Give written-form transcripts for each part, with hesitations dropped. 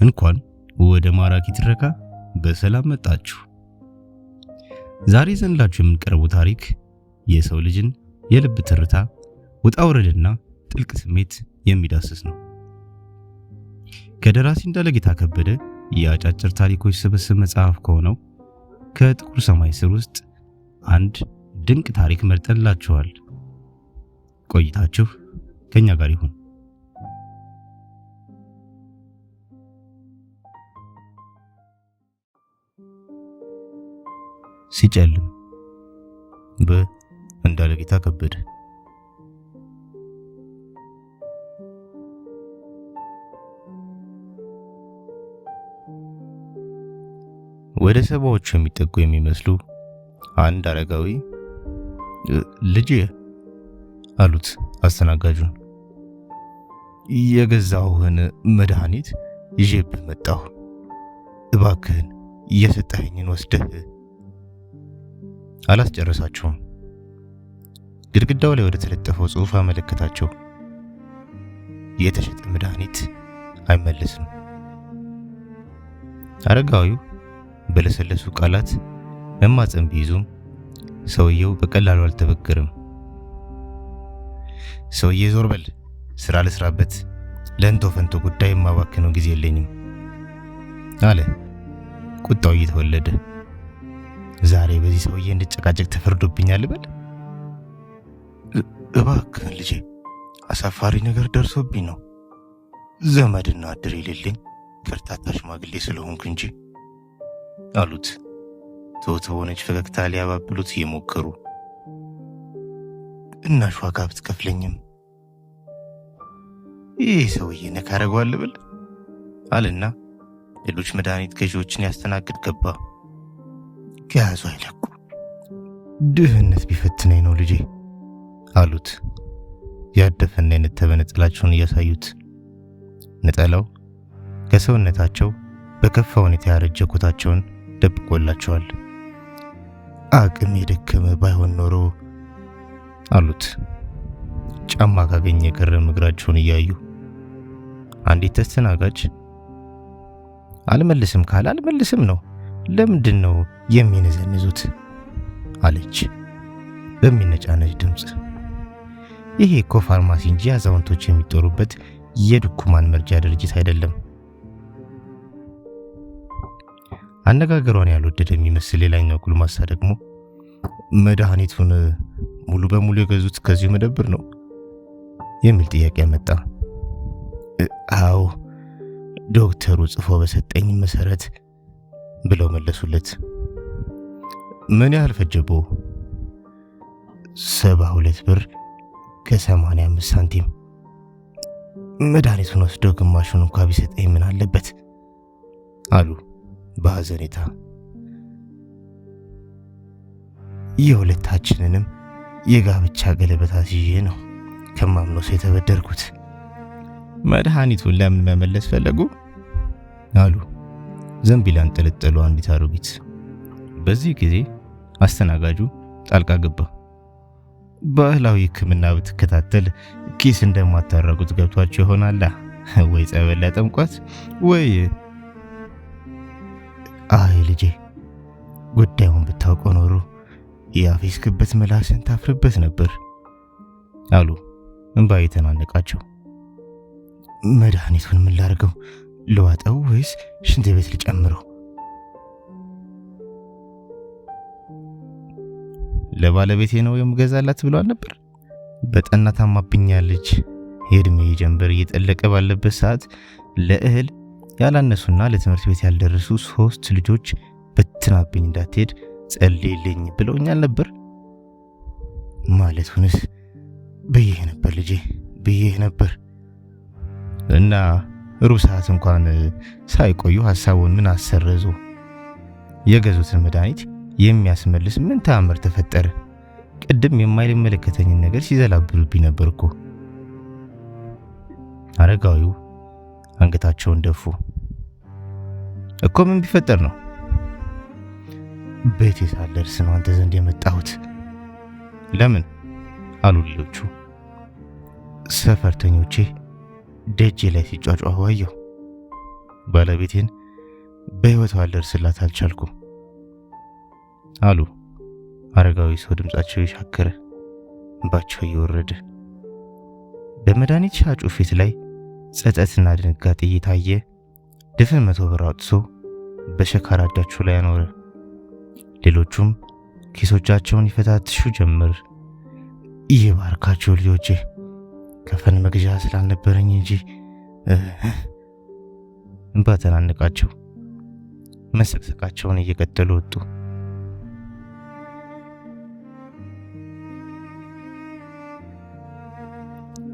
እንኳን ወደ ማራኪ ትረካ በሰላም መጣችሁ። ዛሬ ዘንላችሁ የምንቀርበው ታሪክ የሰው ልጅን የልብ ትርታ፣ ውጣ ውረድና ጥልቅ ስሜት የሚዳስስ ነው። ከደራሲ እንዳለጌታ ከበደ የአጫጭር ታሪኮች ስብስብ መጽሐፍ ከሆነው ከጥቁር ሰማይ ስር ውስጥ አንድ ድንቅ ታሪክ መርጠንላችኋል። ቆይታችሁ ከኛ ጋር ይሁን። ሲጨልም በእንዳለጌታ ከበደ። ወደ ሰባዎቹ የሚጠጉ የሚመስሉ አንድ አረጋዊ ልጄ አሉት አስተናጋጁን። የገዛሁህን መድኃኒት ይዤብህ መጣሁ። እባክህን የሰጠኸኝን ወስደህ። አላስጨረሳቸውም። ግድግዳው ላይ ወደ ተለጠፈው ጽሑፍ አመለከታቸው። የተሸጠ መድኃኒት አይመለስም። አረጋዊው በለሰለሱ ቃላት መማፀን ቢይዙም ሰውየው በቀላሉ አልተበገረም። ሰውዬ ዞር በል፣ ስራ ልስራበት፣ ለእንቶ ፈንቶ ጉዳይ የማባክነው ጊዜ የለኝም አለ ቁጣው እየተወለደ። ዛሬ በዚህ ሰውዬ እንድጨቃጨቅ ተፈርዶብኛል በል። እባክህን ልጄ፣ አሳፋሪ ነገር ደርሶብኝ ነው። ዘመድና እድር የሌለኝ ከርታታ ሽማግሌ ስለሆንኩ እንጂ አሉት ትሁት በሆነች ፈገግታ ሊያባብሉት እየሞከሩ። ቅናሽ ዋጋ ብትከፍለኝም ይህ ሰውዬ ነካ ያደርገዋል ብል አለና ሌሎች መድኃኒት ገዢዎችን ያስተናግድ ገባ። ከያዙ አይለቁ። ድህነት ቢፈትነኝ ነው ልጄ አሉት ያደፈና የነተበ ነጠላቸውን እያሳዩት። ነጠላው ከሰውነታቸው በከፋ ሁኔታ ያረጀ ኮታቸውን ደብቆላቸዋል። አቅም የደከመ ባይሆን ኖሮ አሉት ጫማ ካገኘ የከረመ እግራቸውን እያዩ። አንዲት ተስተናጋጅ አልመልስም ካለ አልመልስም ነው፣ ለምንድን ነው የሚነዘንዙት? አለች በሚነጫነጭ ድምፅ። ይሄ እኮ ፋርማሲ እንጂ አዛውንቶች የሚጦሩበት የድኩማን መርጃ ድርጅት አይደለም። አነጋገሯን ያልወደደ የሚመስል ሌላኛው ጎልማሳ ደግሞ መድኃኒቱን ሙሉ በሙሉ የገዙት ከዚሁ መደብር ነው የሚል ጥያቄ አመጣ። አዎ ዶክተሩ ጽፎ በሰጠኝ መሰረት ብለው መለሱለት። ምን ያህል ፈጀቦ? 72 ብር ከ85 ሳንቲም። መድኃኒቱን ወስዶ ግማሹን እንኳ ቢሰጠኝ ምን አለበት አሉ በሐዘኔታ። የሁለታችንንም የጋብቻ ገለበት አስይዤ ነው ከማምነው ሰው የተበደርኩት። መድኃኒቱን ለምን መመለስ ፈለጉ? አሉ ዘንቢል አንጠለጠሉ አንዲት አሮጊት። በዚህ ጊዜ አስተናጋጁ ጣልቃ ገባ። ባህላዊ ሕክምና ብትከታተል ኪስ እንደማታረጉት ገብቷቸው ይሆናላ። ወይ ጸበል ሊያጠምቋት ወይ። አይ ልጄ፣ ጉዳዩን ብታውቀው ኖሮ ያፌዝክበት ምላስን ታፍርበት ነበር አሉ እንባ የተናነቃቸው። መድኃኒቱን ምን ላድርገው? ልዋጠው ወይስ ሽንት ቤት ልጨምረው? ለባለቤቴ ነው የምገዛላት ብሏል ነበር። በጠና ታማብኛለች። የእድሜ ጀንበር እየጠለቀ ባለበት ሰዓት ለእህል ያላነሱና ለትምህርት ቤት ያልደረሱ 3 ልጆች በትናብኝ እንዳትሄድ ጸልይልኝ ብለውኛል ነበር። ማለቱንስ ብዬህ ነበር ልጄ፣ ብዬህ ነበር። እና ሩብ ሰዓት እንኳን ሳይቆዩ ሐሳቡን ምን አሰረዙ? የገዙትን መድኃኒት የሚያስመልስ ምን ተአምር ተፈጠረ? ቅድም የማይመለከተኝን ነገር ሲዘላብሉብኝ ነበር እኮ። አረጋዊው አንገታቸውን ደፉ። እኮ ምን ቢፈጠር ነው? ቤቴ ሳልደርስ ነው አንተ ዘንድ የመጣሁት። ለምን? አሉ ሌሎቹ። ሰፈርተኞቼ ደጄ ላይ ሲጯጯሁ አየሁ። ባለቤቴን በሕይወቷ አልደርስላት አልቻልኩም አሉ አረጋዊ ሰው፣ ድምጻቸው የሻከረ፣ እንባቸው እየወረደ። በመድኃኒት ሻጩ ፊት ላይ ጸጸትና ድንጋጤ እየታየ ድፍን 100 ብር አውጥቶ በሸካራ እጃቸው ላይ አኖረ። ሌሎቹም ኪሶቻቸውን ይፈታትሹ ጀመር። ይባርካቸው ልጆቼ፣ ከፈን መግዣ ስላልነበረኝ እንጂ። እንባ ተናነቃቸው። መሰቅሰቃቸውን እየቀጠሉ ወጡ።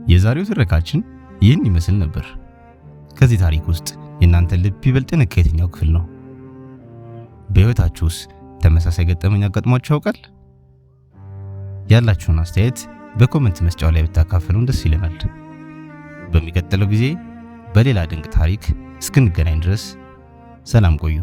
የዛሬው ትረካችን ይህን ይመስል ነበር። ከዚህ ታሪክ ውስጥ የእናንተ ልብ ይበልጥ የነካ የትኛው ክፍል ነው? በሕይወታችሁስ ተመሳሳይ ገጠመኝ አጋጥሟችሁ ያውቃል? ያላችሁን አስተያየት በ comment መስጫው ላይ ብታካፍሉን ደስ ይለናል። በሚቀጥለው ጊዜ በሌላ ድንቅ ታሪክ እስክንገናኝ ድረስ ሰላም ቆዩ።